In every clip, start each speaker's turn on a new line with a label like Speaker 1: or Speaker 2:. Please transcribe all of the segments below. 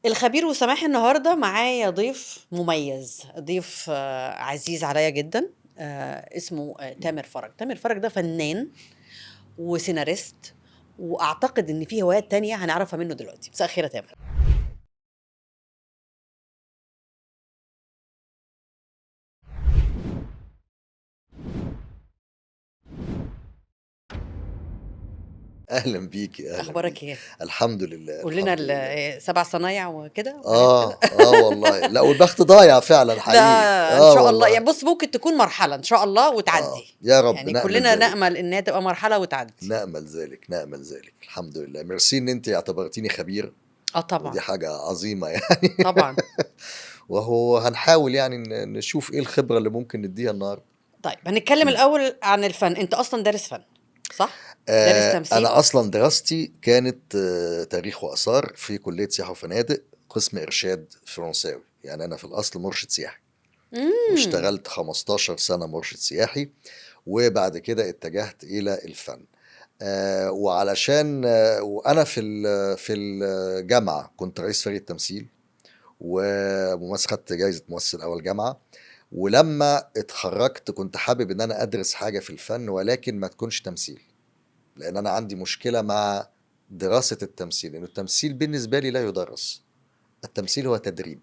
Speaker 1: الخبير وسماح النهارده معايا ضيف مميز، ضيف عزيز عليا جدا، اسمه تامر فرج. تامر فرج ده فنان وسيناريست، واعتقد ان في هوايات تانية هنعرفها منه دلوقتي. مساء الخير يا تامر.
Speaker 2: اهلا بيكي، اهلا
Speaker 1: اخبارك
Speaker 2: بيكي.
Speaker 1: ايه؟
Speaker 2: الحمد لله،
Speaker 1: قول لنا
Speaker 2: الحمد لله.
Speaker 1: 7 صنايع وكده وحاجات كده.
Speaker 2: اه والله، لا والبخت ضايع فعلا حقيقي.
Speaker 1: ده ان شاء الله
Speaker 2: والله.
Speaker 1: يعني بص، ممكن تكون مرحلة ان شاء الله وتعدي.
Speaker 2: يا رب
Speaker 1: يعني
Speaker 2: نأمل
Speaker 1: كلنا
Speaker 2: ذلك.
Speaker 1: نأمل انها تبقى مرحلة وتعدي.
Speaker 2: نأمل ذلك، نأمل ذلك. الحمد لله. ميرسي ان انت اعتبرتيني خبير.
Speaker 1: طبعا
Speaker 2: ودي حاجة عظيمة يعني.
Speaker 1: طبعا.
Speaker 2: وهو هنحاول يعني نشوف ايه الخبرة اللي ممكن نديها النهارده.
Speaker 1: طيب هنتكلم الاول عن الفن. انت اصلا دارس فن صح؟ دارس تمثيل؟
Speaker 2: انا اصلا دراستي كانت تاريخ واثار في كليه سياحة وفنادق، قسم ارشاد فرنساوي. يعني انا في الاصل مرشد سياحي. واشتغلت 15 سنة مرشد سياحي، وبعد كده اتجهت الى الفن. وعلشان وانا في الجامعة كنت رئيس فريق التمثيل وممثل، خدت جايزة ممثل اول جامعه. ولما اتخرجت كنت حابب ان انا ادرس حاجة في الفن، ولكن ما تكونش تمثيل، لان انا عندي مشكلة مع دراسة التمثيل، لان التمثيل بالنسبة لي لا يدرس. التمثيل هو تدريب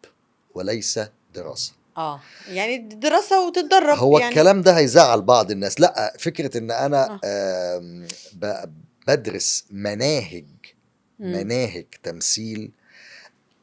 Speaker 2: وليس دراسة.
Speaker 1: يعني دراسة وتتدرب.
Speaker 2: هو
Speaker 1: يعني
Speaker 2: الكلام ده هيزعل بعض الناس. لا، فكرة ان انا بدرس مناهج، مناهج تمثيل،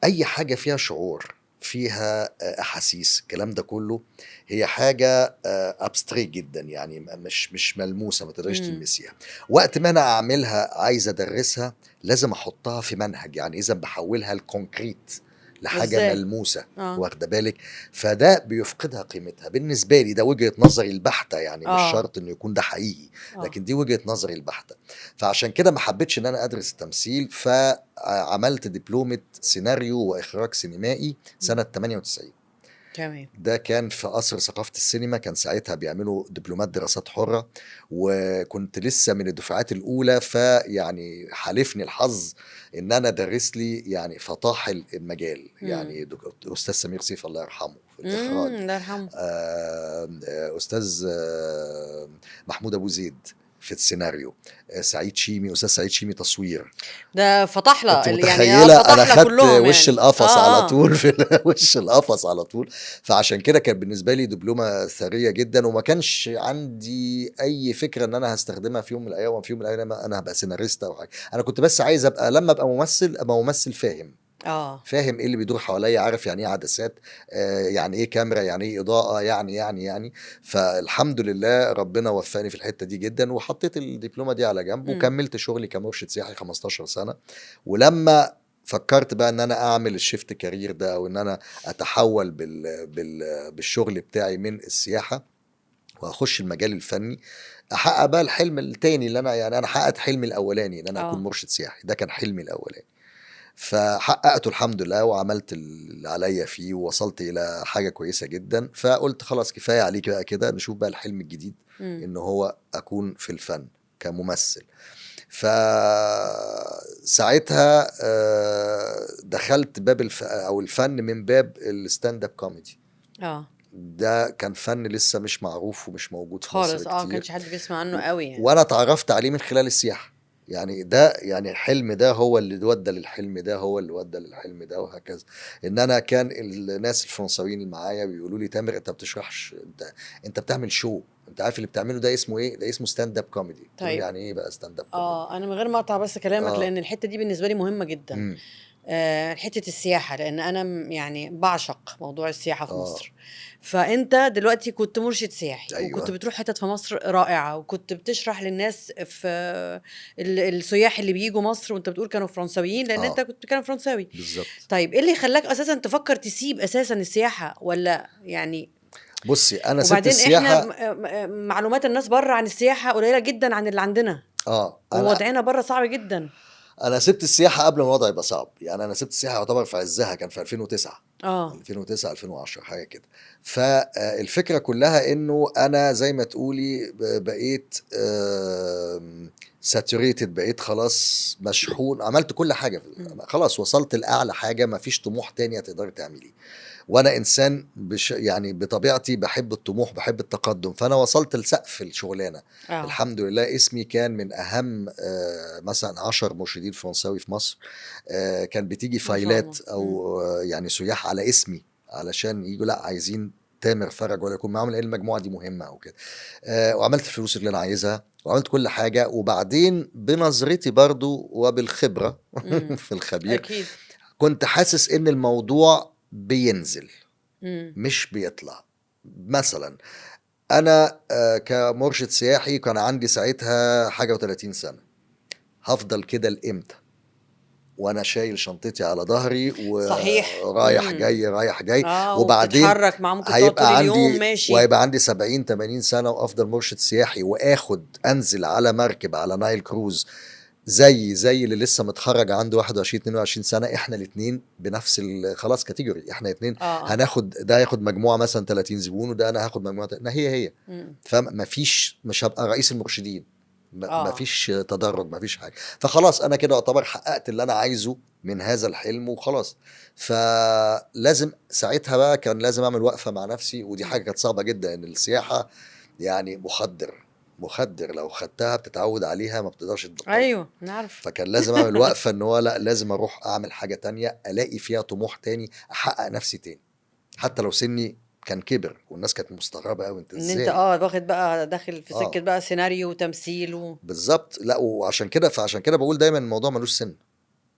Speaker 2: اي حاجة فيها شعور، فيها احاسيس، الكلام ده كله هي حاجة abstract جدا، يعني مش ملموسة، ما تقدريش تلمسيها. وقت ما انا اعملها عايز ادرسها لازم احطها في منهج، يعني اذا بحولها ل concrete، لحاجة
Speaker 1: إزاي؟
Speaker 2: ملموسة. واخده بالك؟ فده بيفقدها قيمتها بالنسبة لي. ده وجهه نظري البحتة، يعني مش شرط انه يكون ده حقيقي، لكن دي وجهه نظري البحتة. فعشان كده ما حبيتش ان انا ادرس التمثيل، فعملت دبلومه سيناريو واخراج سينمائي سنة 98.
Speaker 1: تمام.
Speaker 2: ده كان في قصر ثقافة السينما، كان ساعتها بيعملوا دبلومات دراسات حرة، وكنت لسه من الدفعات الأولى، فيعني حالفني الحظ إن أنا درس لي يعني فطاحل المجال. يعني أستاذ سمير سيف الله يرحمه في الإخراج،
Speaker 1: الله يرحمه.
Speaker 2: أستاذ محمود أبو زيد في السيناريو، سعيد شيمي، أستاذ سعيد شيمي تصوير.
Speaker 1: ده فطاحلة
Speaker 2: انت
Speaker 1: يعني
Speaker 2: متخيلة؟
Speaker 1: فطاحلة
Speaker 2: أنا خدت
Speaker 1: كلهم
Speaker 2: وش
Speaker 1: يعني.
Speaker 2: القفص على طول في وش القفص على طول. فعشان كده كانت بالنسبة لي دبلومة ثرية جدا، وما كانش عندي أي فكرة إن أنا هستخدمها في يوم من الأيام، وفي يوم من الأيام أنا هبقى سيناريست أو حاجة. أنا كنت بس عايز أبقى لما أبقى ممثل أبقى ممثل فاهم. فاهم ايه اللي بيدور حواليا، عارف يعني ايه عدسات، يعني ايه كاميرا، يعني ايه اضاءه، يعني يعني يعني فالحمد لله ربنا وفقني في الحتة دي جدا، وحطيت الدبلومه دي على جنب وكملت شغلي كمرشد سياحي 15 سنة. ولما فكرت بقى ان انا اعمل ال shift career ده، او ان انا اتحول بالشغل بتاعي من السياحة واخش المجال الفني، احقق بقى الحلم التاني اللي انا يعني انا حققت حلمي الاولاني ان انا اكون مرشد سياحي، ده كان حلمي الاولاني، فحققته الحمد لله وعملت اللي عليا فيه ووصلت الى حاجة كويسة جدا. فقلت خلاص كفاية عليك بقى كده، نشوف بقى الحلم الجديد ان هو اكون في الفن كممثل. فساعتها دخلت باب او الفن من باب ال stand up comedy. ده كان فن لسه مش معروف ومش موجود في مصر
Speaker 1: خالص. ما
Speaker 2: كتير.
Speaker 1: كانش حد بيسمع عنه قوي يعني.
Speaker 2: وانا اتعرفت عليه من خلال السياحة. يعني ده يعني الحلم ده هو اللي ودى للحلم ده، هو اللي ودى للحلم ده، وهكذا. ان انا كان الناس الفرنساويين اللي معايا بيقولوا لي تامر انت بتشرحش، انت بتعمل show، انت عارف اللي بتعمله ده اسمه ايه؟ ده اسمه stand up comedy.
Speaker 1: طيب.
Speaker 2: يعني ايه بقى stand up comedy؟
Speaker 1: انا من غير ما اقطع بس كلامك، لان الحتة دي بالنسبة لي مهمة جدا. حتة السياحة، لان انا يعني بعشق موضوع السياحة في مصر. فانت دلوقتي كنت مرشد سياحي.
Speaker 2: أيوة.
Speaker 1: وكنت بتروح حتت في مصر رائعة، وكنت بتشرح للناس في السياح اللي بييجوا مصر، وانت بتقول كانوا فرنساويين لان انت كنت بتتكلم فرنساوي.
Speaker 2: بالظبط. طيب
Speaker 1: ايه اللي خلاك اساسا تفكر تسيب اساسا السياحة ولا يعني؟
Speaker 2: بصي انا سبت
Speaker 1: وبعدين
Speaker 2: السياحة،
Speaker 1: احنا معلومات الناس بره عن السياحة قليله جدا عن اللي عندنا. ووضعنا بره صعب جدا.
Speaker 2: انا سبت السياحة قبل ما الوضع يبقى صعب، يعني انا سبت السياحة يعتبر في عزها، كان في 2009 2009 2010 حاجة كده. فالفكرة كلها انه انا زي ما تقولي بقيت saturated، بقيت خلاص مشحون، عملت كل حاجة، خلاص وصلت لاعلى حاجة، مفيش طموح تاني هتقدري تعمليه. وانا انسان يعني بطبيعتي بحب الطموح، بحب التقدم، فانا وصلت لسقف الشغلانة. الحمد لله اسمي كان من اهم مثلا 10 مرشدين فرنساوي في مصر. كان بتيجي
Speaker 1: ما شاء
Speaker 2: file ات
Speaker 1: الله.
Speaker 2: او يعني سياح على اسمي علشان يجوا، لا عايزين تامر فرج ولا يكون معاهم لان المجموعة دي مهمة او كده. وعملت الفلوس اللي انا عايزها وعملت كل حاجة. وبعدين بنظرتي برضو وبالخبره في الخبير
Speaker 1: اكيد
Speaker 2: كنت حاسس ان الموضوع بينزل مش بيطلع. مثلا انا كمرشد سياحي كان عندي ساعتها حاجة و30 سنة، هفضل كده لامتى وانا شايل شنطتي على ظهري ورايح جاي رايح جاي؟ وبعدين
Speaker 1: وبتتحرك معاه، ممكن تقعد طول
Speaker 2: هيبقى
Speaker 1: اليوم
Speaker 2: عندي
Speaker 1: ماشي،
Speaker 2: وهيبقى عندي 70 80 سنة وافضل مرشد سياحي، واخد انزل على مركب على Nile cruise زي اللي لسه متخرج عنده 21 22 سنة، احنا الاثنين بنفس خلاص category، احنا الاثنين هناخد ده هياخد مجموعة مثلا 30 زبون، وده انا هاخد مجموعة، ما هي فما فيش، مش هبقى رئيس المرشدين، ما فيش تدرج، ما فيش حاجة. فخلاص انا كده اعتبر حققت اللي انا عايزه من هذا الحلم وخلاص. فلازم ساعتها بقى كان لازم اعمل وقفه مع نفسي، ودي حاجة كانت صعبة جدا، ان السياحة يعني مخدر، لو خدتها بتتعود عليها ما بتقدرش تبطلها.
Speaker 1: ايوه نعرف.
Speaker 2: فكان لازم اعمل وقفه ان هو لا، لازم اروح اعمل حاجة تانية الاقي فيها طموح تاني، احقق نفسي تاني، حتى لو سني كان كبر. والناس كانت مستغربه قوي انت
Speaker 1: ان
Speaker 2: ازاي
Speaker 1: انت واخد بقى داخل في سكة بقى سيناريو وتمثيل
Speaker 2: بالظبط. لا وعشان كده، فعشان كده بقول دايما الموضوع ملوش سن،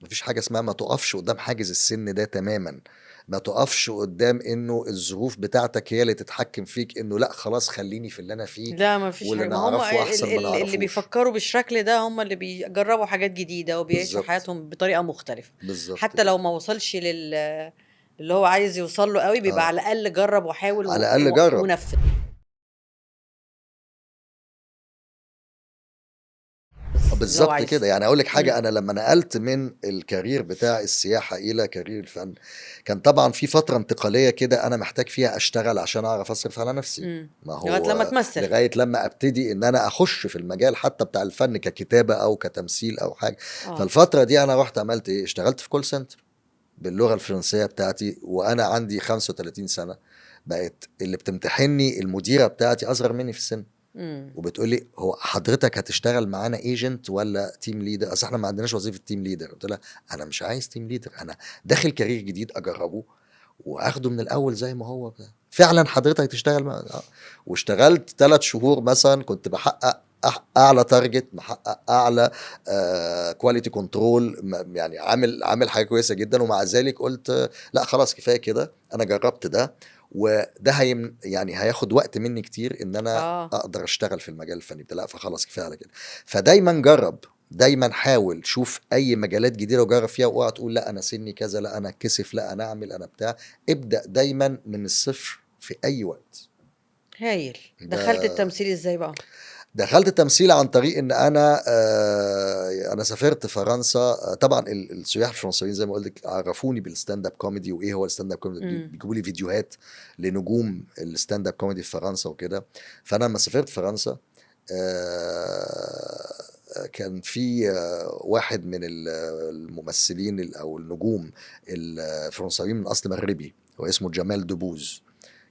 Speaker 2: مفيش حاجة اسمها ما تقفش قدام حاجز السن ده تماما، ما تقفش قدام انه الظروف بتاعتك هي اللي تتحكم فيك، انه لا خلاص خليني في اللي انا فيه،
Speaker 1: لا ما فيش
Speaker 2: واللي
Speaker 1: حاجة. ما هم
Speaker 2: نعرفه احسن ما
Speaker 1: اللي
Speaker 2: نعرفوش.
Speaker 1: بيفكروا بالشكل ده هم اللي بيجربوا حاجات جديدة وبيعيشوا
Speaker 2: بالظبط.
Speaker 1: حياتهم بطريقة مختلفة.
Speaker 2: بالظبط
Speaker 1: حتى
Speaker 2: كده.
Speaker 1: لو ما وصلش اللي هو عايز يوصل له قوي، بيبقى على الاقل جرب وحاول
Speaker 2: على الاقل جرب
Speaker 1: ونفذ.
Speaker 2: بالظبط كده. يعني اقول لك حاجة، انا لما نقلت من ال career بتاع السياحة الى career الفن، كان طبعا في فترة انتقالية كده انا محتاج فيها اشتغل عشان اعرف اصرف على نفسي. ما هو
Speaker 1: لغاية لما تمثل،
Speaker 2: لغاية لما ابتدي ان انا اخش في المجال حتى بتاع الفن ككتابه او كتمثيل او حاجة. فالفتره دي انا رحت عملت ايه، اشتغلت في call center باللغة الفرنسية بتاعتي وانا عندي 35 سنة. بقت اللي بتمتحني المديرة بتاعتي اصغر مني في السن، وبتقولي هو حضرتك هتشتغل معانا agent ولا team leader؟ اصل احنا ما عندناش وظيفة team leader. قلت لها انا مش عايز team leader، انا داخل career جديد اجربه واخده من الاول زي ما هو. فعلا حضرتك تشتغل واشتغلت 3 شهور مثلا، كنت بحقق اعلى target، محقق اعلى quality control، يعني عامل حاجة كويسة جدا. ومع ذلك قلت لا خلاص كفاية كده، انا جربت ده، وده يعني هياخد وقت مني كتير ان انا اقدر اشتغل في المجال الفني ده، لا فخلاص كفاية على كده. فدايما جرب، دايما حاول، شوف اي مجالات جديدة وجرب فيها، واوعى تقول لا انا سني كذا، لا انا كسف، لا انا اعمل، انا بتاع. ابدا دايما من الصفر في اي وقت.
Speaker 1: هايل. دخلت التمثيل ازاي بقى؟
Speaker 2: دخلت التمثيل عن طريق ان انا انا سافرت فرنسا. طبعا السياح الفرنسيين زي ما قلت لك عرفوني بال stand up comedy، وايه هو ال stand up comedy، بيجيبوا لي فيديوهات لنجوم ال stand up comedy في فرنسا وكده. فانا لما سافرت فرنسا كان في واحد من الممثلين او النجوم الفرنساويين من اصل مغربي، هو اسمه جمال دبوز،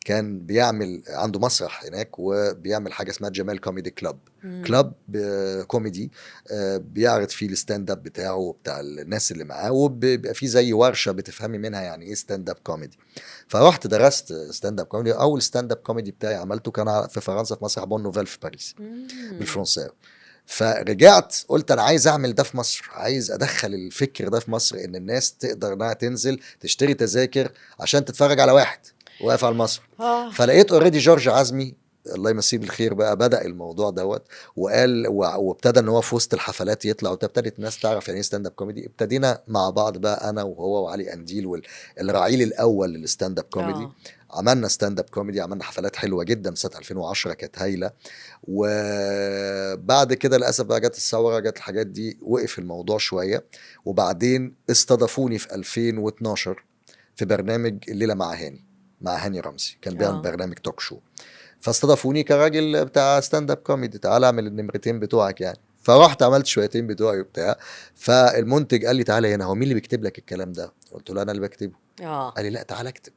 Speaker 2: كان بيعمل عنده مسرح هناك وبيعمل حاجة اسمها جمال comedy club. Club كوميدي بيعرض فيه ال stand up بتاعه وبتاع الناس اللي معاه، وبيبقى فيه زي ورشه بتفهمي منها يعني ايه stand up comedy. فروحت درست stand up comedy. اول stand up comedy بتاعي عملته كان في فرنسا في مسرح بون نوفيل في باريس بالفرنساوي. فرجعت قلت انا عايز اعمل ده في مصر، عايز ادخل الفكر ده في مصر، ان الناس تقدر انها تنزل تشتري تذاكر عشان تتفرج على واحد واقف على المسرح. فلقيت already جورج عزمي الله يمسيه بالخير بقى بدأ الموضوع دوت، وقال وابتدى ان هو في وسط الحفلات يطلع، وابتدت الناس تعرف يعني ايه stand up comedy. ابتدينا مع بعض بقى انا وهو وعلي قنديل والرعيل الاول لل stand up comedy. عملنا stand up comedy، عملنا حفلات حلوة جدا سنة 2010 كانت هايلة. وبعد كده للاسف بقى جت الثورة، جت الحاجات دي، وقف الموضوع شوية. وبعدين استضافوني في 2012 في برنامج الليلة مع هاني، مع هاني رمزي، كان بيعمل برنامج talk show. فاستضافوني كراجل بتاع stand up comedy، تعال اعمل النمرتين بتوعك يعني. فرحت عملت شويتين بتوعي وبتاع. فالمنتج قال لي تعالى هنا، هو مين اللي بيكتب لك الكلام ده؟ قلت له انا اللي بكتبه. قال لي لا تعالى اكتب.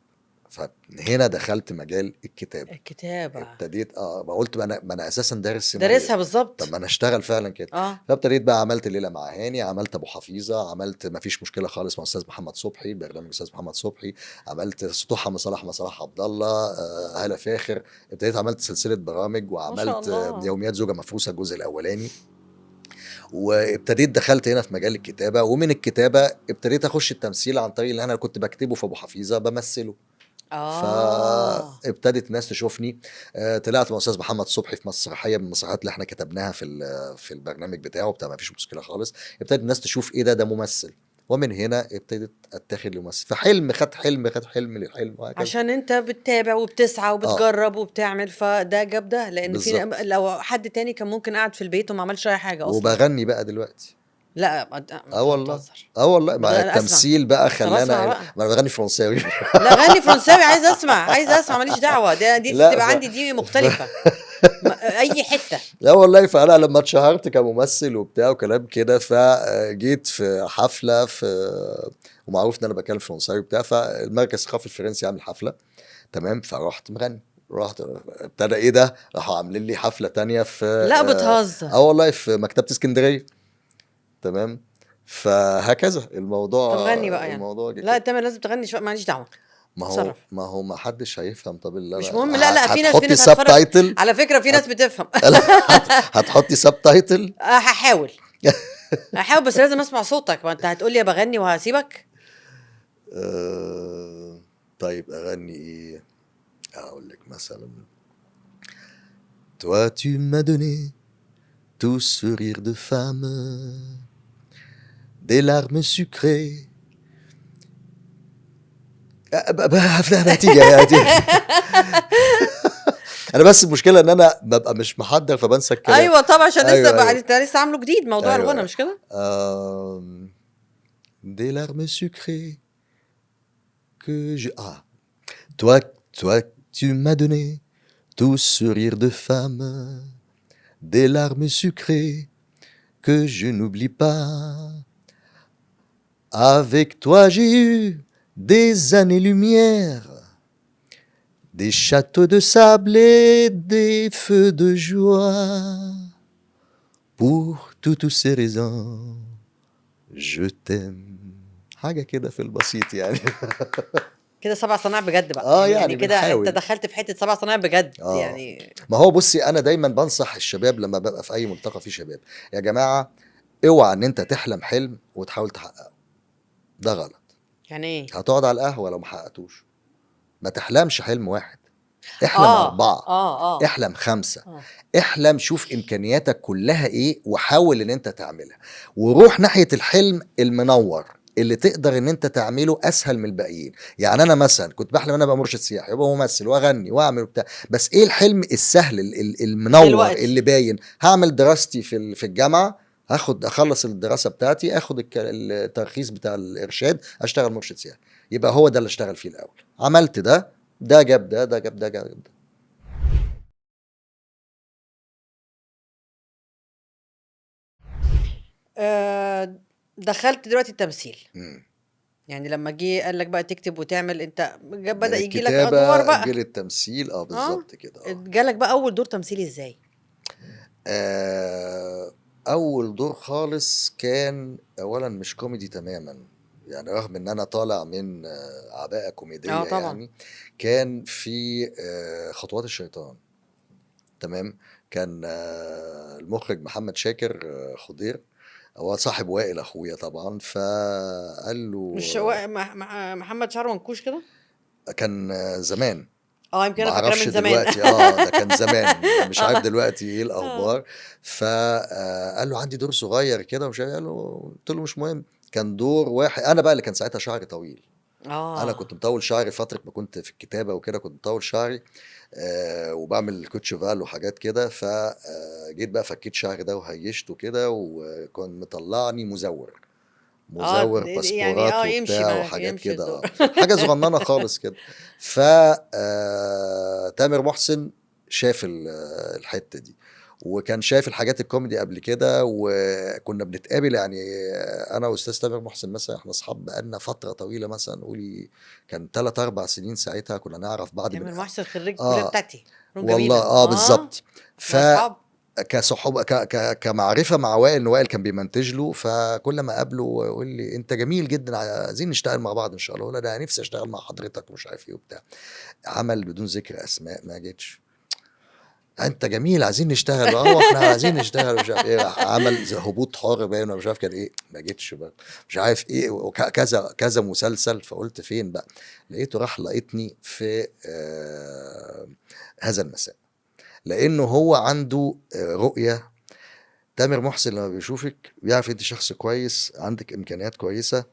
Speaker 2: فهنا دخلت مجال الكتابة.
Speaker 1: الكتابة
Speaker 2: ابتديت ما قلت ما انا اساسا دارس سيناريو،
Speaker 1: دارسها بالظبط،
Speaker 2: طب ما انا اشتغل فعلا كده. فابتديت بقى عملت ليلة مع هاني، عملت ابو حفيظة، عملت ما فيش مشكلة خالص مع استاذ محمد صبحي، برنامج استاذ محمد صبحي، عملت سطوحه مع صلاح عبد الله، هلا فاخر. ابتديت عملت سلسلة برامج، وعملت يوميات زوجه مفروسه الجزء الاولاني. وابتديت دخلت هنا في مجال الكتابة، ومن الكتابة ابتديت اخش التمثيل عن طريق اللي انا كنت بكتبه في ابو حفيظة بمثله. فابتدت الناس تشوفني. طلعت مع استاذ محمد صبحي في مسرحية من المسرحيات اللي احنا كتبناها في البرنامج بتاعه بتاع ما فيش مشكلة خالص. ابتدت الناس تشوف ايه ده ممثل، ومن هنا ابتدت اتاخد لممثل. فحلم خد حلم خد حلم للحلم وهكذا.
Speaker 1: عشان انت بتتابع وبتسعى وبتجرب وبتعمل، فده جاب ده. لان في لو حد تاني كان ممكن قاعد في البيت وما عملش اي حاجة اصلا. وبغني
Speaker 2: بقى دلوقتي.
Speaker 1: لا
Speaker 2: والله والله مع التمثيل بقى خلانا ما انا بغني فرنساوي.
Speaker 1: لا غني فرنساوي، عايز اسمع ماليش دعوه، دي تبقى عندي دي مختلفة اي حتة.
Speaker 2: لا والله. فانا لما اتشهرت كممثل وبتاع وكلام كده، فجيت في حفلة في، ومعروف ان انا بتكلم فرنساوي وبتاع، فالمركز الثقافي الفرنسي عامل حفلة، تمام. فرحت مغني، رحت ابتدى ايه ده، راحوا عاملين لي حفلة تانية في،
Speaker 1: لا بتهزر،
Speaker 2: والله في مكتبه اسكندرية، تمام. فهكذا الموضوع.
Speaker 1: طب غني بقى يعني. الموضوع لا انت لازم تغني شوية، ماليش دعوه.
Speaker 2: ما هو ما حدش هيفهم. طب اللي
Speaker 1: مش مهم. لا في ناس، في ناس هتتفرج على فكرة، في ناس بتفهم.
Speaker 2: هتحطي subtitle؟
Speaker 1: هحاول بس لازم اسمع صوتك. ما انت هتقولي يا بغني وهسيبك.
Speaker 2: طيب اغني ايه؟ اقول لك مثلا Toi tu m'as donné tout ce rire de femme, des larmes sucrées. هتيجي. انا بس المشكلة ان انا ببقى مش محضر فبنسى الكلام.
Speaker 1: ايوه طبعا، عشان لسه بقى انت لسه عامله جديد موضوع الغنى، مش كده؟
Speaker 2: Des larmes sucrées que je toi toi tu m'as donné tout ce rire de femme, des larmes sucrées que je n'oublie pas. Avec toi j'ai eu des années-lumière, des châteaux de sable et des feux de joie. Pour toutes ces raisons, je t'aime. حاجة كده في البسيط يعني.
Speaker 1: كده 7 صنايع بجد بقى. يعني كده انت دخلت في حتة 7 صنايع بجد. يعني
Speaker 2: ما هو بصي، انا دايما بنصح الشباب لما ببقى في اي ملتقى فيه شباب، يا جماعة اوعى ان انت تحلم حلم وتحاول تحققه، ده غلط.
Speaker 1: يعني ايه؟
Speaker 2: هتقعد على القهوة لو ما حققتوش. ما تحلمش حلم واحد، احلم 4، احلم 5، احلم، شوف امكانياتك كلها ايه وحاول ان انت تعملها، وروح ناحية الحلم المنور اللي تقدر ان انت تعمله اسهل من الباقيين. يعني انا مثلا كنت بحلم انا ابقى مرشد سياحي، ابقى ممثل واغني واعمل وبتاع، بس ايه الحلم السهل المنور الوقت اللي باين؟ هعمل دراستي في الجامعة، هاخد اخلص الدراسة بتاعتي، اخد الترخيص بتاع الارشاد، اشتغل مرشد سياحي، يبقى هو ده اللي اشتغل فيه الاول. عملت ده، ده جاب ده، ده جاب ده، جاب ده.
Speaker 1: دخلت دلوقتي التمثيل. يعني لما جه قال لك بقى تكتب وتعمل، انت بدأ يجي لك ادوار بقى،
Speaker 2: جه التمثيل. بالظبط كده.
Speaker 1: جالك بقى اول دور تمثيلي ازاي؟
Speaker 2: اول دور خالص كان اولا مش كوميدي تماما، يعني رغم ان انا طالع من عباءة كوميدية. طبعا. يعني كان في خطوات الشيطان، تمام. كان المخرج محمد شاكر خضير، هو صاحب وائل اخويا طبعا، فقال له
Speaker 1: مش محمد شعره منكوش كده
Speaker 2: كان زمان،
Speaker 1: يمكن انا فاكره من زمان
Speaker 2: دلوقتي. ده كان زمان، مش عارف دلوقتي ايه الاخبار. فقال له عندي دور صغير كده ومش عارف، قال له، قلت له مش مهم. كان دور واحد، انا بقى اللي كان ساعتها شعري طويل. انا كنت مطول شعري فترة ما كنت في الكتابة وكده، كنت مطول شعري وبعمل كوتشفال وحاجات كده. فجيت بقى فكيت شعري ده وهيشته كده، وكان مطلعني مزور باسبورات يعني وبتاع وحاجات كده، حاجة صغننه خالص كده. ف تامر محسن شاف الحتة دي وكان شايف الحاجات الكوميدي قبل كده، وكنا بنتقابل يعني انا واستاذ تامر محسن مثلا، احنا اصحاب بقالنا فترة طويلة، مثلا قولي كان 3 4 سنين ساعتها كنا نعرف بعض.
Speaker 1: تامر
Speaker 2: من
Speaker 1: محسن خريج الكلية بتاعتي، فنون
Speaker 2: والله
Speaker 1: جميلة.
Speaker 2: بالظبط. ف
Speaker 1: احنا اصحاب.
Speaker 2: كصحوبه ك ك كمعرفه مع وائل، ان وائل كان بيمنتج له، فكل ما اقابله يقول لي انت جميل جدا، عايزين نشتغل مع بعض ان شاء الله. اقول له انا نفسي اشتغل مع حضرتك ومش عارف ايه وبتاع. عمل بدون ذكر اسماء ما جتش، انت جميل عايزين نشتغل، احنا عايزين نشتغل مش عارف ايه. عمل زي هبوط حر باين ولا مش عارف كان ايه، ما جتش بقى مش عارف ايه، وكذا كذا مسلسل. فقلت فين بقى، لقيته راح لقيتني في هذا المساء، لانه هو عنده رؤية. تامر محسن لما بيشوفك بيعرف انت شخص كويس، عندك امكانيات كويسة،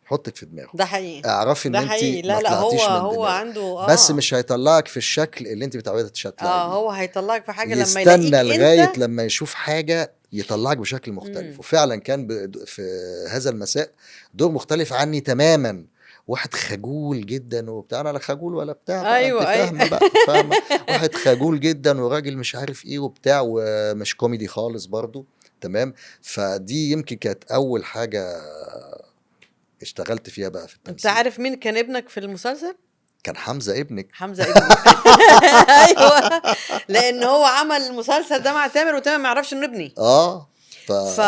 Speaker 2: يحطك في دماغه.
Speaker 1: ده حقيقي،
Speaker 2: اعرفي ان
Speaker 1: ده
Speaker 2: انت
Speaker 1: حقيقي. لا
Speaker 2: ما
Speaker 1: لا، هو
Speaker 2: طلعتيش من
Speaker 1: هو
Speaker 2: دماغه،
Speaker 1: عنده
Speaker 2: بس مش هيطلعك في الشكل اللي انت متعوده تطلعي بيه.
Speaker 1: هو هيطلعك في حاجة لما
Speaker 2: يستنى
Speaker 1: يلاقيك
Speaker 2: لغاية
Speaker 1: انت
Speaker 2: لما يشوف حاجة يطلعك بشكل مختلف. وفعلا كان في هذا المساء دور مختلف عني تماما، واحد خجول جدا وبتاع، انا لا خجول ولا بتاع.
Speaker 1: ايوه ايوه،
Speaker 2: فاهمه بقى، فاهمه. واحد خجول جدا وراجل مش عارف ايه وبتاع، ومش كوميدي خالص برضو، تمام. فدي يمكن كانت اول حاجة اشتغلت فيها بقى في التمثيل.
Speaker 1: انت عارف مين كان ابنك في المسلسل؟
Speaker 2: كان حمزة ابنك.
Speaker 1: حمزة ابني. ايوه، لان هو عمل المسلسل ده مع تامر، وتامر ما يعرفش انه ابني. ف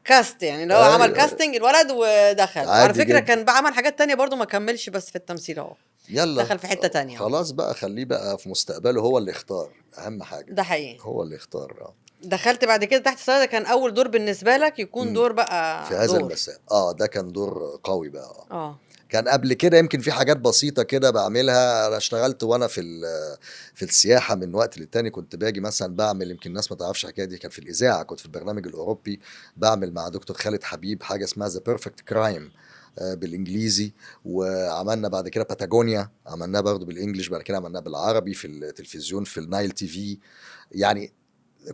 Speaker 1: cast يعني، اللي هو عمل casting الولد ودخل. وعلى فكرة كان بعمل حاجات تانية برضو ما كملش، بس في التمثيل اهو
Speaker 2: يلا
Speaker 1: دخل في حتة تانية.
Speaker 2: خلاص بقى، خليه بقى في مستقبله، هو اللي اختار، اهم حاجة.
Speaker 1: ده حقيقي،
Speaker 2: هو اللي اختار.
Speaker 1: دخلت بعد كده تحت السيطرة، كان اول دور بالنسبة لك يكون دور بقى
Speaker 2: في هذا المساء. ده كان دور قوي بقى. كان قبل كده يمكن في حاجات بسيطة كده بعملها. انا اشتغلت وانا في السياحة من وقت للتاني، كنت باجي مثلا بعمل، يمكن الناس ما تعرفش الحكاية دي، كان في الاذاعة، كنت في البرنامج الاوروبي بعمل مع دكتور خالد حبيب حاجة اسمها The Perfect Crime بالانجليزي، وعملنا بعد كده باتاجونيا، عملناه برضه بال English، بعد كده عملناه بالعربي في التلفزيون في النايل TV. يعني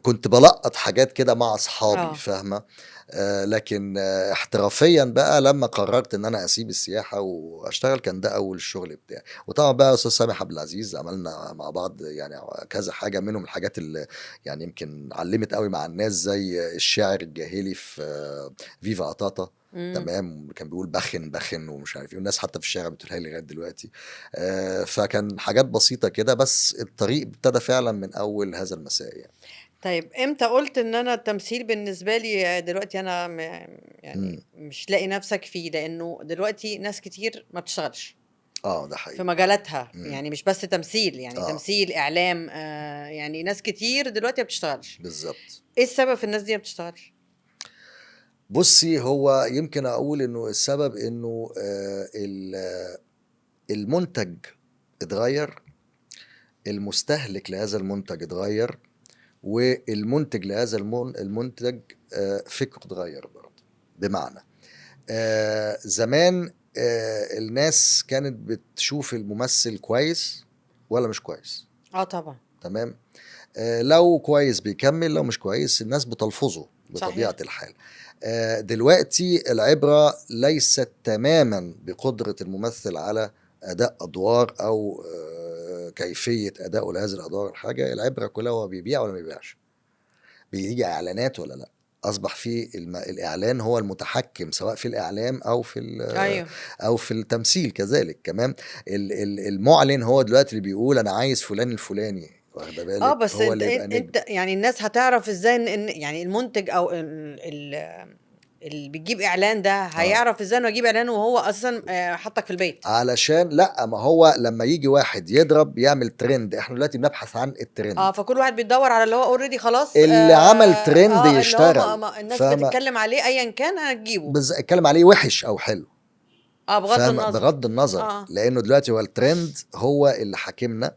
Speaker 2: كنت بلقط حاجات كده مع اصحابي، فاهمه. لكن احترافيا بقى لما قررت ان انا اسيب السياحة واشتغل، كان ده اول الشغل بتاعي. وطبعا بقى استاذ سامح عبد العزيز عملنا مع بعض يعني كذا حاجة، منهم الحاجات اللي يعني يمكن علمت قوي مع الناس، زي الشاعر الجاهلي في فيفا عطاطا، تمام. كان بيقول بخن بخن ومش عارف ايه، والناس حتى في الشارع بتقولها لي لغاية دلوقتي. فكان حاجات بسيطة كده، بس الطريق ابتدى فعلا من اول هذا المساء يعني.
Speaker 1: طيب امتى قلت ان انا التمثيل بالنسبة لي دلوقتي انا يعني مش لاقي نفسك فيه؟ لانه دلوقتي ناس كتير ما بتشتغلش.
Speaker 2: ده حقيقي
Speaker 1: في مجالاتها. يعني مش بس تمثيل، يعني تمثيل، اعلام، يعني ناس كتير دلوقتي ما بتشتغلش.
Speaker 2: بالظبط.
Speaker 1: ايه السبب في الناس دي ما بتشتغلش؟
Speaker 2: بصي، هو يمكن اقول انه السبب انه المنتج اتغير، المستهلك لهذا المنتج اتغير، والمنتج لهذا المنتج فكرة اتغير برضه. بمعنى زمان الناس كانت بتشوف الممثل كويس ولا مش كويس.
Speaker 1: طبعا،
Speaker 2: تمام. لو كويس بيكمل، لو مش كويس الناس بتلفظه بطبيعة الحال. دلوقتي العبرة ليست تماما بقدرة الممثل على أداء أدوار أو كيفية أدائه لهذه الأدوار. الحاجة العبرة كلها هو بيبيع ولا ما بيبيعش، بيجي إعلانات ولا لا. أصبح في الإعلان هو المتحكم، سواء في الإعلام أو في أو في التمثيل كذلك. كمان المعلن هو دلوقتي اللي بيقول أنا عايز فلان الفلاني، واخده بالك؟
Speaker 1: بس
Speaker 2: هو اللي
Speaker 1: انت يعني الناس هتعرف ازاي ان يعني المنتج او اللي بيجيب اعلان ده هيعرف ازاي انه يجيب اعلان وهو اصلا حطك في البيت؟
Speaker 2: علشان لا، ما هو لما يجي واحد يضرب يعمل ترند، احنا دلوقتي بنبحث عن الترند.
Speaker 1: فكل واحد بيدور على اللي هو already خلاص
Speaker 2: اللي عمل ترند يشتغل،
Speaker 1: اللي هو الناس بتتكلم عليه ايا كان هتجيبه،
Speaker 2: بس اتكلم عليه وحش او حلو،
Speaker 1: بغض النظر،
Speaker 2: بغض النظر. لانه دلوقتي هو الترند هو اللي حاكمنا.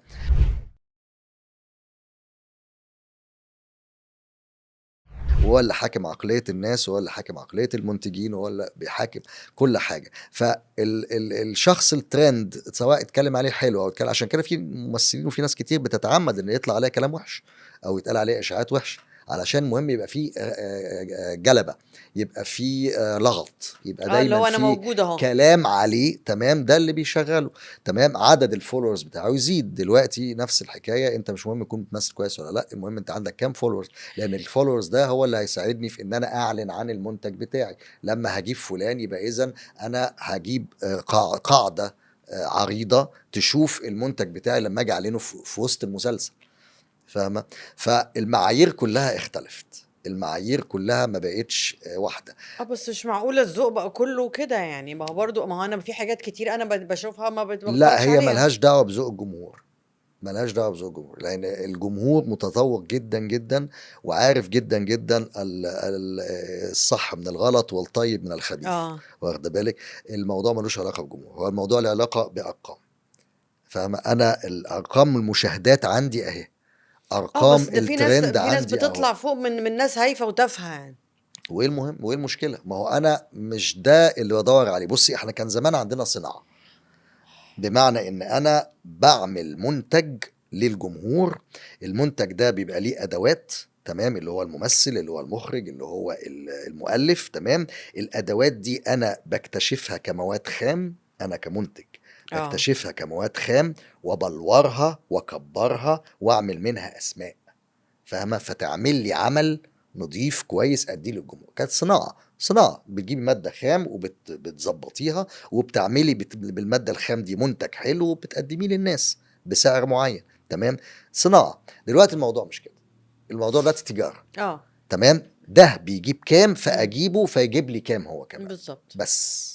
Speaker 2: هو اللي حاكم عقلية الناس، هو اللي حاكم عقلية المنتجين، هو اللي بيحاكم كل حاجة. فالشخص الترند سواء اتكلم عليه حلو أو اتكلم، عشان كده في ممثلين وفي ناس كتير بتتعمد إن يطلع عليها كلام وحش أو يتقال عليه إشاعات وحشة علشان مهم يبقى فيه جلبه، يبقى فيه لغط، يبقى
Speaker 1: اللي هو
Speaker 2: دايما
Speaker 1: انا
Speaker 2: فيه
Speaker 1: موجود اهو.
Speaker 2: كلام عليه، تمام؟ ده اللي بيشغله، تمام؟ عدد ال followers بتاعه يزيد. دلوقتي نفس الحكاية، انت مش مهم تكون بتمثل كويس ولا لا، المهم انت عندك كام followers، لان ال followers ده هو اللي هيساعدني في ان انا اعلن عن المنتج بتاعي. لما هجيب فلان يبقى اذا انا هجيب قاعدة عريضة تشوف المنتج بتاعي لما اجي اعلنه في وسط المسلسل، فاهمه؟ فالمعايير كلها اختلفت، المعايير كلها ما بقتش واحدة.
Speaker 1: بس مش معقولة الذوق بقى كله كده يعني. ما هو برضو، ما هو انا في حاجات كتير انا بشوفها ما
Speaker 2: لا،
Speaker 1: بتفرجش
Speaker 2: هي
Speaker 1: عليها.
Speaker 2: ملهاش دعوه بذوق الجمهور، ملهاش دعوه بذوق الجمهور، لان الجمهور متذوق جدا جدا وعارف جدا جدا الصح من الغلط والطيب من الخبيث. واخده بالك؟ الموضوع ملوش علاقة بالجمهور، هو الموضوع له علاقة بارقام، فاهمه؟ انا الارقام المشاهدات عندي اهي، ارقام
Speaker 1: بس ده في ناس،
Speaker 2: الترند
Speaker 1: في ناس
Speaker 2: عندي اهو.
Speaker 1: بتطلع فوق من ناس هايفة وتافهه يعني.
Speaker 2: وايه المهم وايه المشكلة؟ ما هو انا مش ده اللي بدور عليه. بصي، احنا كان زمان عندنا صناعة، بمعنى ان انا بعمل منتج للجمهور، المنتج ده بيبقى ليه ادوات، تمام؟ اللي هو الممثل، اللي هو المخرج، اللي هو المؤلف، تمام؟ الادوات دي انا بكتشفها كمواد خام، انا كمنتج بكتشفها كمواد خام وبلورها واكبرها واعمل منها اسماء، فاهمه؟ فتعمل لي عمل نضيف كويس اديه للجمهور. كانت صناعة، صناعة بتجيبي مادة خام وبتظبطيها وبتعملي بالماده الخام دي منتج حلو وبتقدميه للناس بسعر معين، تمام؟ صناعة. دلوقتي الموضوع مش كده، الموضوع دلوقتي تجارة. تمام؟ ده بيجيب كام فاجيبه فيجيب لي كام هو كمان.
Speaker 1: بالظبط.
Speaker 2: بس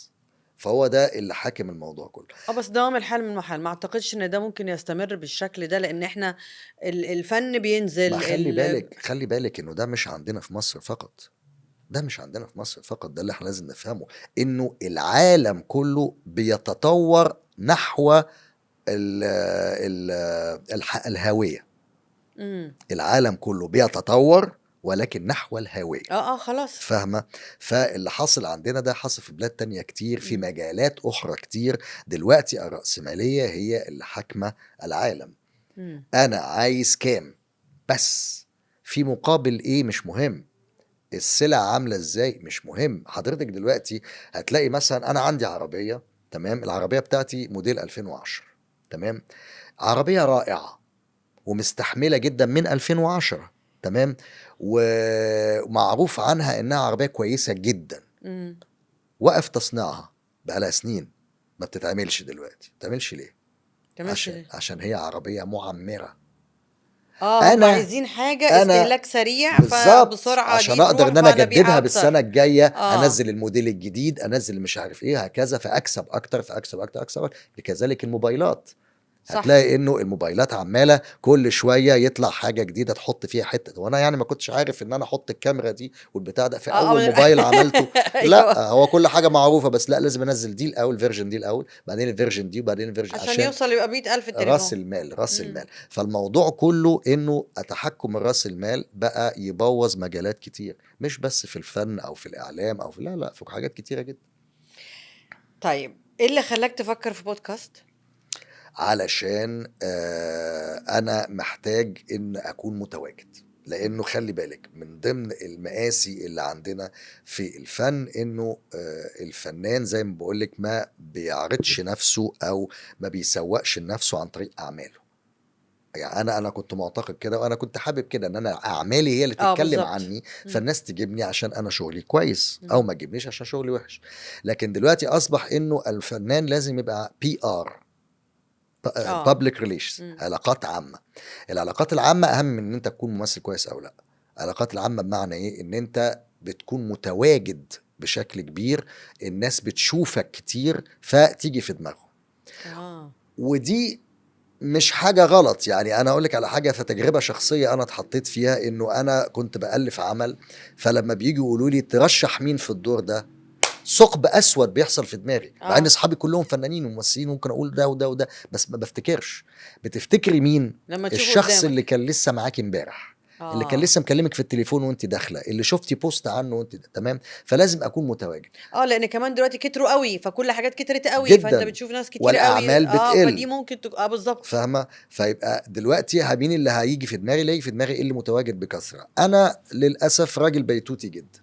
Speaker 2: فهو ده اللي حاكم الموضوع كله.
Speaker 1: بس دوام الحال من محال، ما اعتقدش ان ده ممكن يستمر بالشكل ده، لان احنا الفن بينزل.
Speaker 2: ما خلي بالك، خلي بالك انه ده مش عندنا في مصر فقط، ده مش عندنا في مصر فقط، ده اللي احنا لازم نفهمه، انه العالم كله بيتطور نحو الهاوية. العالم كله بيتطور ولكن نحو الهاوية.
Speaker 1: خلاص.
Speaker 2: فاهمة؟ فاللي حصل عندنا ده حصل في بلاد تانية كتير، في مجالات أخرى كتير. دلوقتي الرأسمالية هي اللي حاكمة العالم. أنا عايز كام بس، في مقابل إيه مش مهم، السلع عاملة إزاي مش مهم. حضرتك دلوقتي هتلاقي مثلا أنا عندي عربية، تمام؟ العربية بتاعتي موديل 2010، تمام؟ عربية رائعة ومستحملة جدا من 2010، تمام؟ ومعروف عنها انها عربية كويسة جدا. وقف تصنيعها بقالها سنين، ما بتتعملش دلوقتي. ما بتتعملش ليه؟
Speaker 1: بتتعملش ليه؟
Speaker 2: عشان هي عربية معمره.
Speaker 1: هم عايزين حاجة استهلاك سريع، فبسرعه
Speaker 2: عشان اقدر ان انا اجددها بالسنة الجاية، انزل الموديل الجديد، انزل مش عارف ايه هكذا، فاكسب اكتر فاكسب اكتر اكسب اكتر. كذلك الموبايلات، صح. هتلاقي انه الموبايلات عماله كل شوية يطلع حاجة جديدة تحط فيها حتة، وانا يعني ما كنتش عارف ان انا احط الكاميرا دي والبتاع ده في اول موبايل عملته. لا، هو كل حاجة معروفة، بس لا لازم انزل دي الاول، version دي الاول، بعدين ال version دي، وبعدين ال version،
Speaker 1: عشان يوصل يبقى 100,000 التليفون.
Speaker 2: راس المال، راس المال. فالموضوع كله انه تحكم راس المال بقى يبوظ مجالات كتير، مش بس في الفن او في الاعلام او في لا في حاجات كتيرة جدا.
Speaker 1: طيب ايه اللي خلاك تفكر في بودكاست؟
Speaker 2: علشان أنا محتاج إن أكون متواجد، لأنه خلي بالك من ضمن المآسي اللي عندنا في الفن إنه الفنان زي ما بقولك ما بيعرضش نفسه أو ما بيسوقش نفسه عن طريق أعماله. يعني أنا كنت معتقد كده، وأنا كنت حابب كده إن أنا أعمالي هي اللي تتكلم عني، فالناس تجيبني عشان أنا شغلي كويس، أو ما تجيبنيش عشان شغلي وحش. لكن دلوقتي أصبح إنه الفنان لازم يبقى PR، public relations، علاقات عامة. العلاقات العامة أهم من إن أنت تكون ممثل كويس أو لا. العلاقات العامة بمعنى إيه؟ إن أنت بتكون متواجد بشكل كبير، الناس بتشوفك كتير فتيجي في دماغهم. ودي مش حاجة غلط. يعني أنا أقولك على حاجة، فتجربة شخصية أنا اتحطيت فيها، إنه أنا كنت بألف عمل، فلما بيجي يقولوا لي ترشح مين في الدور ده، ثقب اسود بيحصل في دماغي، مع ان اصحابي كلهم فنانين وممثلين ممكن اقول ده وده وده، بس ما بفتكرش. بتفتكري مين؟
Speaker 1: لما
Speaker 2: الشخص قدامك اللي كان لسه معاك امبارح. اللي كان لسه مكلمك في التليفون وانت داخله، اللي شفتي post عنه وانت تمام. فلازم اكون متواجد.
Speaker 1: لان كمان دلوقتي كتروا قوي، فكل حاجات كترت قوي جدا، فانت بتشوف ناس كتير
Speaker 2: والاعمال
Speaker 1: قوي
Speaker 2: بتقل،
Speaker 1: فدي ممكن بالظبط،
Speaker 2: فاهمه؟ فيبقى دلوقتي مين اللي هيجي في دماغي؟ اللي هيجي في دماغي اللي متواجد بكثرة. انا للاسف راجل بيتوتي جدا،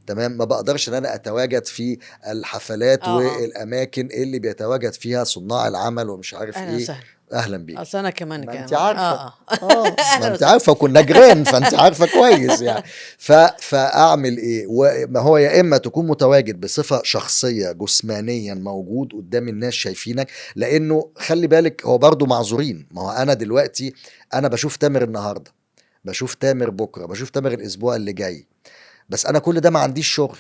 Speaker 2: تمام، ما بقدرش ان انا اتواجد في الحفلات والاماكن اللي بيتواجد فيها صناع العمل ومش عارف ايه. اهلا بيك.
Speaker 1: اصل انا كمان
Speaker 2: ما انت عارفه ما انت
Speaker 1: وسهلا.
Speaker 2: عارفه، وكنا جيران، فانت عارفه كويس يعني. فاعمل ايه؟ وما هو يا اما تكون متواجد بصفة شخصية جسمانيا موجود قدام الناس شايفينك، لانه خلي بالك هو برضو معذورين. ما هو انا دلوقتي انا بشوف تامر النهارده، بشوف تامر بكره، بشوف تامر الاسبوع اللي جاي، بس انا كل ده ما عنديش شغل.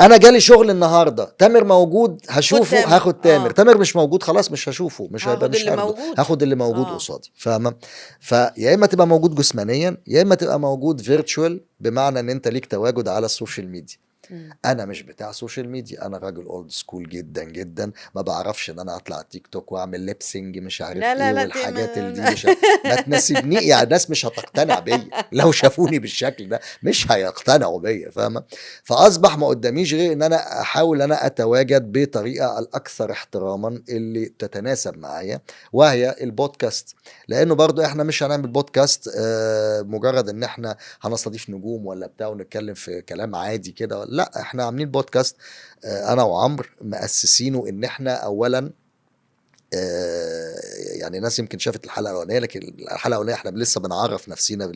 Speaker 2: انا جالي شغل النهارده، تامر موجود هشوفه، هاخد تامر. تامر مش موجود خلاص مش هشوفه، مش هيبقى، مش هاخد اللي موجود قصادي، فاهمه؟ فيا اما تبقى موجود جسمانيا، يا اما تبقى موجود virtual، بمعنى ان انت ليك تواجد على ال social media. انا مش بتاع social media، انا راجل old school جدا جدا، ما بعرفش ان انا اطلع تيك توك واعمل lip sync مش عارف
Speaker 1: لا لا
Speaker 2: ايه
Speaker 1: لا
Speaker 2: والحاجات اللي دي مش ما تناسبني يعني. الناس مش هتقتنع بيا لو شافوني بالشكل ده، مش هيقتنعوا بيا، فاهمه؟ فاصبح ما قداميش غير ان انا احاول ان انا اتواجد بطريقة الاكثر احتراما اللي تتناسب معايا، وهي البودكاست. لانه برضو احنا مش هنعمل بودكاست مجرد ان احنا هنستضيف نجوم ولا بتاع ونتكلم في كلام عادي كده، لا، احنا عاملين بودكاست انا وعمرو مؤسسينه ان احنا اولا يعني ناس يمكن شافت الحلقة الاولانية، لكن الحلقة الاولانية احنا لسه بنعرف نفسينا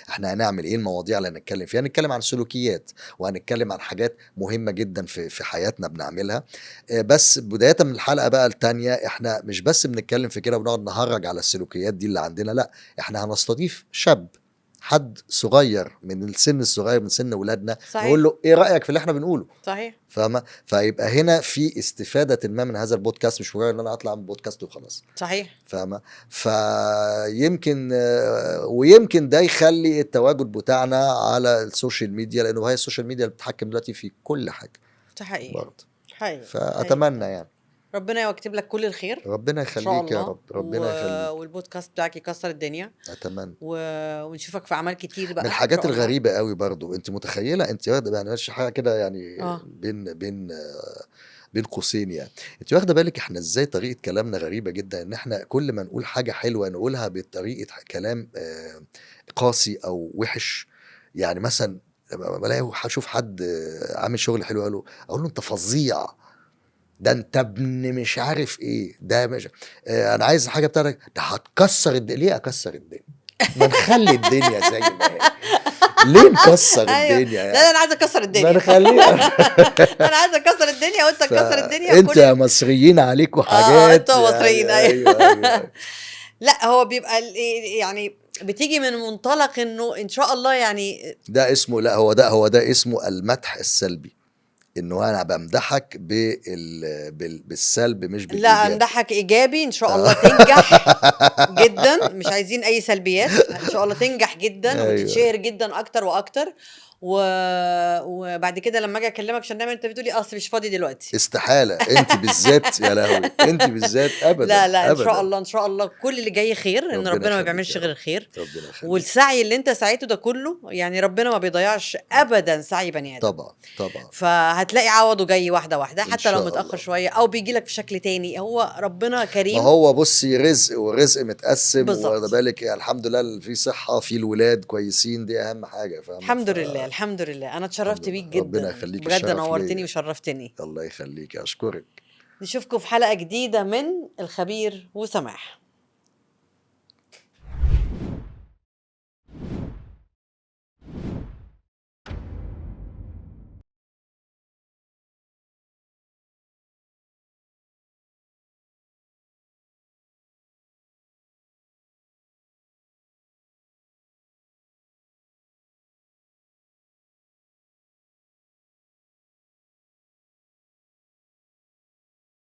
Speaker 2: احنا هنعمل ايه، المواضيع اللي هنتكلم فيها. هنتكلم عن سلوكيات، وهنتكلم عن حاجات مهمة جدا في حياتنا بنعملها. بس بداية من الحلقة بقى الثانية احنا مش بس بنتكلم في كده ونقعد نهرج على السلوكيات دي اللي عندنا، لا، احنا هنستضيف شاب، حد صغير من السن الصغير، من سن ولادنا، نقول له ايه رأيك في اللي احنا بنقوله.
Speaker 1: صحيح،
Speaker 2: فاهمه؟ فيبقى هنا في استفادة ما من هذا البودكاست، مش مجرد ان انا اطلع من بودكاست وخلاص.
Speaker 1: صحيح،
Speaker 2: فاهمه؟ فيمكن ويمكن ده يخلي التواجد بتاعنا على ال social media، لانه هي ال social media اللي بتتحكم دلوقتي في كل حاجة.
Speaker 1: صحيح
Speaker 2: برضه.
Speaker 1: حقيقي.
Speaker 2: فاتمنى يعني
Speaker 1: ربنا يكتب لك كل الخير.
Speaker 2: ربنا يخليك يا رب، ربنا يخليك.
Speaker 1: والبودكاست بتاعك يكسر الدنيا،
Speaker 2: اتمنى.
Speaker 1: ونشوفك في اعمال كتير بقى.
Speaker 2: من الحاجات الغريبة قوي برضو، انت متخيله، انت واخده يعني حاجة كده يعني بين بين بين قوسين يعني، انت واخده بالك احنا ازاي طريقه كلامنا غريبة جدا، ان احنا كل ما نقول حاجة حلوة نقولها بطريقة كلام قاسي او وحش. يعني مثلا بلاقي اشوف حد عامل شغل حلو، اقول له انت فظيع، ده انت ابن مش عارف ايه، ده مش انا عايز الحاجة بتاعتك، ده هتكسر الدنيا. ليه اكسر الدنيا؟ ما نخلي الدنيا زي ما هي، ليه نكسر الدنيا يعني؟
Speaker 1: لا انا عايزه اكسر الدنيا،
Speaker 2: ما نخليها.
Speaker 1: انا عايزه اكسر الدنيا وانت تكسر الدنيا.
Speaker 2: انت يا مصريين عليكم حاجات.
Speaker 1: انتوا مصريين.
Speaker 2: ايوه.
Speaker 1: لا هو بيبقى يعني بتيجي من منطلق انه ان شاء الله يعني
Speaker 2: ده اسمه، لا هو ده اسمه المدح السلبي، انه انا بمدحك بالسلب مش بالايجاب.
Speaker 1: لا امدحك ايجابي ان شاء الله تنجح جدا، مش عايزين اي سلبيات، ان شاء الله تنجح جدا. أيوة. وتتشهر جدا اكتر واكتر، وبعد كده لما اجي اكلمك عشان نعمل انت بتقولي اصل مش فاضي دلوقتي.
Speaker 2: استحالة، انت بالذات يا لهوي، انت بالذات ابدا.
Speaker 1: لا لا
Speaker 2: أبداً.
Speaker 1: ان شاء الله، ان شاء الله كل اللي جاي خير، ان ربنا ما بيعملش غير الخير، والسعي اللي انت سعيته ده كله يعني ربنا ما بيضيعش ابدا سعي بني ادم.
Speaker 2: طبعا طبعا.
Speaker 1: فهتلاقي عوضه جاي واحدة واحدة، حتى لو متاخر شوية او بيجي لك في شكل تاني، هو ربنا كريم.
Speaker 2: ما هو بصي، رزق والرزق متقسم، واخده بالك الحمد لله في صحة، في الولاد كويسين، دي اهم حاجة. فاهمه؟
Speaker 1: الحمد لله، الحمد لله. انا اتشرفت بيك جدا،
Speaker 2: ربنا يخليك،
Speaker 1: بجد نورتني وشرفتني.
Speaker 2: الله يخليك، اشكرك.
Speaker 1: نشوفكم في حلقة جديدة من الخبير وسماح.